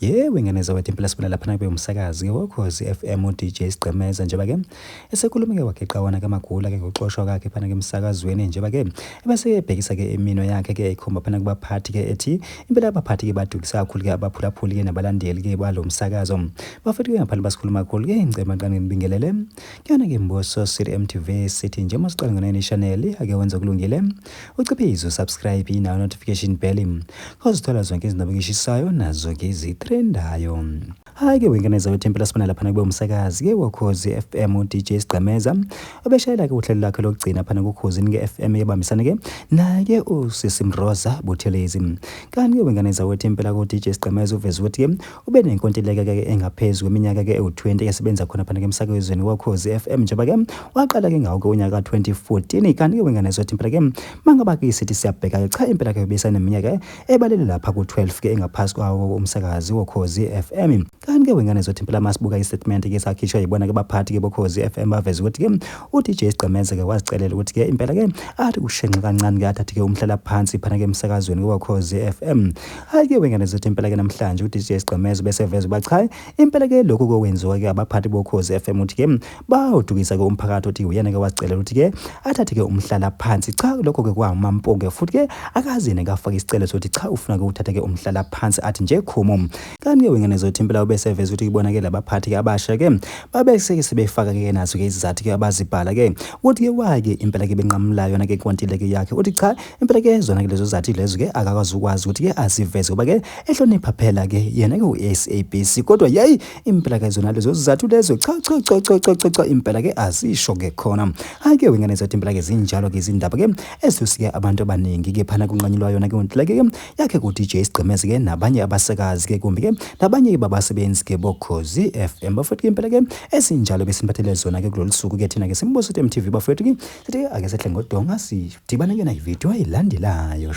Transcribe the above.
Yebo, inganeza wethu impela sibona lapha kube umsakazi ke Ukhozi FM uDJ Sigqemeza njengoba ke esekhuluma ke wageqa wona ke Magula ke ngoxoshwa kwakhe phana ke emsakazweni njengoba ke ebese ebhekisa ke imino yakhe ke ikhomba phana kubaphathi ke ethi impela abaphathi ke badukisa kakhulu ke abaphulaphuli ke nabalandeli ke balo msakazo bafethu ke ngaphandle basikhuluma kakhulu ke ingcema qani ngibingelele kuyona ke Mboso City MTV City nje masiqala ngene channel ake wenza kulungile uciphize subscribe ina notification bell khozithola zonke izindaba ngishisayo nazo ke izitrendayo. Hayi ke wengeneza wethu impela sibona lapha kube umsakazi ke Ukhozi FM uDJ Sigqemeza obeshayela ke uhlelo lakhe lokugcina phana kuKhozi ke FM yebambisana ke na ke uSisi Mroza Buthelezi kanti ke wengeneza wethu impela ku DJ Sigqemeza uveza ukuthi ke ube nenkontileka ke engaphezulu kweminyaka ke u20 yasebenza khona phana ke emsakazweni waKhozi FM njengoba ke waqala ke ngawo ke unyaka ka2014 kanti ke wengeneza wethu impela ke mangaba ke isithi siyabheka ke cha impela ke besana neminyaka ebalele lapha ku12 ke engaphasi kwawo umsakazi waKhozi FM kanti ke wengane zothi impela masibuka istatement ke sakhishwa yibona ke baphathi ke boKhozi FM baveza ukuthi ke uDJ Sigqemeza ke wazicelela ukuthi ke impela ke athi ushenxe kancane ke athathi ke umhlala phansi phana ke emsakazweni waKhozi FM. Hayi ke wengane zothi impela ke namhlanje uDJ Sigqemeza bese veza bacha impela ke lokho kokwenziwa ke abaphathi boKhozi FM uthi ke bawudukisa ke umphakathi uthi uyena ke wazicelela ukuthi ke athathi ke umhlala phansi cha lokho ke kwamamponge futhi ke akazine kafaka isicelo sokuthi cha ufuna ke uthatha ke umhlala phansi athi nje khomo kanti ke wengane zothi impela beseveza ukuthi kubona ke labaphathi ke abasha ke babeseke sebefaka ke nazo ke izizathu ke abazibhala ke uthi ke wake impela ke benqamulayo na ke kwantileke yakhe uthi cha impela ke zona ke lezo zathi lezo ke akakazi ukwazi ukuthi ke aziveze kuba ke ehlonipha phela ke yena ke uSABC kodwa yayi impela ke zona lezo zizathu lezo cha impela ke azisho ke khona. Hayi ke wengane zathi impela ke zinjalo ke izindaba ke esisike abantu abaningi ke phana kunqanyulwa yona ke untileke ke yakhe ku DJ Sigqemeza ke nabanye abasakazi ke kumbi ke nabanye babasebenzi ke boKhozi FM bafethu impela ke esinjalo besiniphathele zona ke kulolu suku ke thina ke Mboso MTV bafethu ke sithi ake sehle ngodonga sidibane ke na ivideo eyilandelayo.